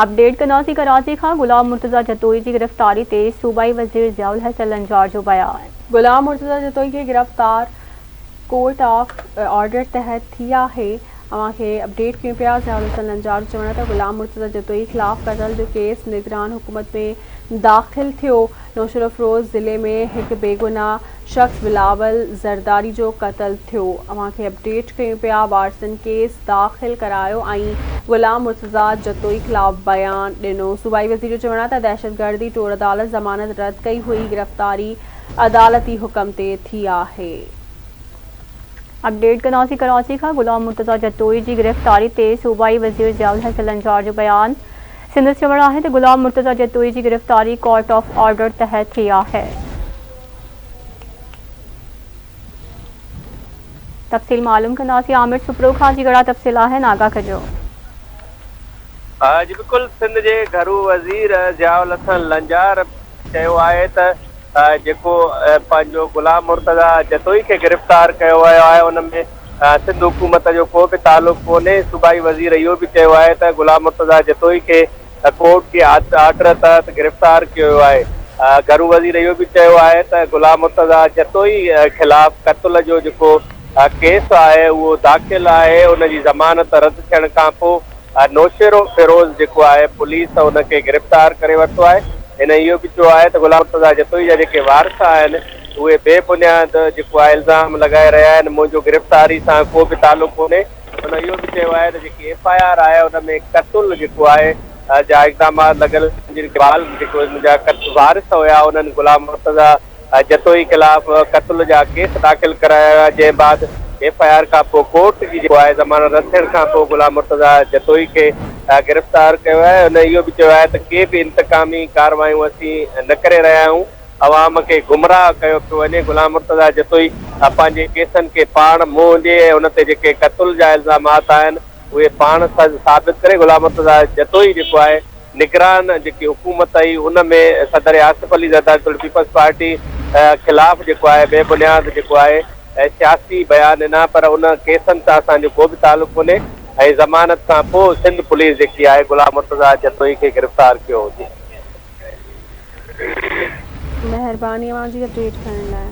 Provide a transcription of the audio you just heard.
Update ڪنداسين ڪراچي کان غلام مرتضيٰ جتوئي جي گرفتاري تي صوبائي وزير ضياء الحسن لنجار جو بيان. غلام مرتضيٰ جتوئي کي گرفتار ڪورٽ آف آرڊر تحت ٿي آهي. اوهان کي اپڊيٽ ڪيون پيا ضياء الحسن لنجار جو چوڻ آهي ته غلام مرتضيٰ جتوئي خلاف قتل جو ڪيس نگران حڪومت ۾ داخل ٿيو، نوشهروفيروز ضلعي ۾ هڪ بيگناهه شخص بلاول زرداري جو قتل ٿيو، اوهان کي اپڊيٽ ڪيون پيا، وارثن ڪيس داخل ڪرايو ۽ غلام مرتضيٰ جتوئي خلاف بيان ڏنو، صوبائي وزير جو چوڻ آهي ته دهشتگردي ٽوڙ عدالت ضمانت رد ڪئي هئي، گرفتاري عدالتي حڪم تي ٿي آهي. اپڊيٽ ڪنداسين ڪراچي کان غلام مرتضيٰ جتوئي جي گرفتاري تي صوبائي وزير ضياء الحسن لنجار جو بيان، سندس چوڻ آهي ته غلام مرتضيٰ جتوئي جي گرفتاري ڪورٽ آف آرڊر تحت ٿي آهي. تفصيل معلوم ڪنداسين عامر سپرو کان جي ڪهڙا تفصيل آهن آگاهه ڪجو. جي بلڪل سنڌ جي گهرو وزير ضياء الحسن لنجار چيو آهي ته جيڪو پنهنجو غلام مرتضيٰ جتوئي کي گرفتار ڪيو ويو آهي ان ۾ سنڌ حڪومت جو ڪو به تعلق ڪونهي، صوبائي وزير اهو به چيو آهي ته غلام مرتضيٰ جتوئي کي ڪورٽ جي آرڊر تحت گرفتار ڪيو ويو آهي، گهرو وزير اهو به چيو آهي ته غلام مرتضيٰ جتوئي خلاف قتل جو جيڪو ڪيس آهي اهو داخل آهي، ان جي ضمانت رد ٿيڻ کانپوء نوشهرو فيروز جيڪو آهي پوليس ان کي گرفتار ڪري ورتو آهي. هن اهو به چيو آهي ته غلام مرتضيٰ جتوئي جا جيڪي وارث آهن اهي بي بنياد جيڪو آهي الزام لڳائي رهيا آهن منهنجو گرفتاري سان ڪو به تعلق ڪونهي. هن اهو به چيو آهي ته جيڪي ايف I R آهي ان ۾ قتل جيڪو آهي جا اقدامات لڳل جن کي جيڪو منهنجا وارث هيا انهن غلام مرتضيٰ جتوئي خلاف قتل جا ڪيس داخل ڪرايا ويا، جنهن بعد ايف I R کانپوء ڪورٽ جي جيڪو آهي ضمانت رد ٿيڻ کانپوء غلام مرتضيٰ جتوئي کي گرفتار ڪيو آهي. هن اهو به چيو آهي ته ڪي به انتقامي ڪارروايون اسين نه ڪري رهيا آهيون، عوام کي گمراهه ڪيو پيو وڃي، غلام مرتضيٰ جتوئي پنهنجي ڪيسن کي پاڻ منهن ڏئي ۽ ان تي جيڪي قتل جا الزامات آهن اهي پاڻ ثابت ڪري، غلام مرتضيٰ جتوئي جيڪو آهي نگران جيڪي حڪومت هئي ان ۾ صدر آصف علي زرداري توڙي پيپلز پارٽي خلاف جيڪو آهي بي بنياد جيڪو آهي سياسي بيان ڏنا پر ان ڪيسن سان اسان جو ڪو به تعلق ڪونهي ۽ ضمانت کان پوء سنڌ پوليس جيڪي آهي غلام مرتضيٰ جتوئي کي گرفتار ڪيو. مهرباني اوهان جي اپڊيٽ ڪرڻ لاء.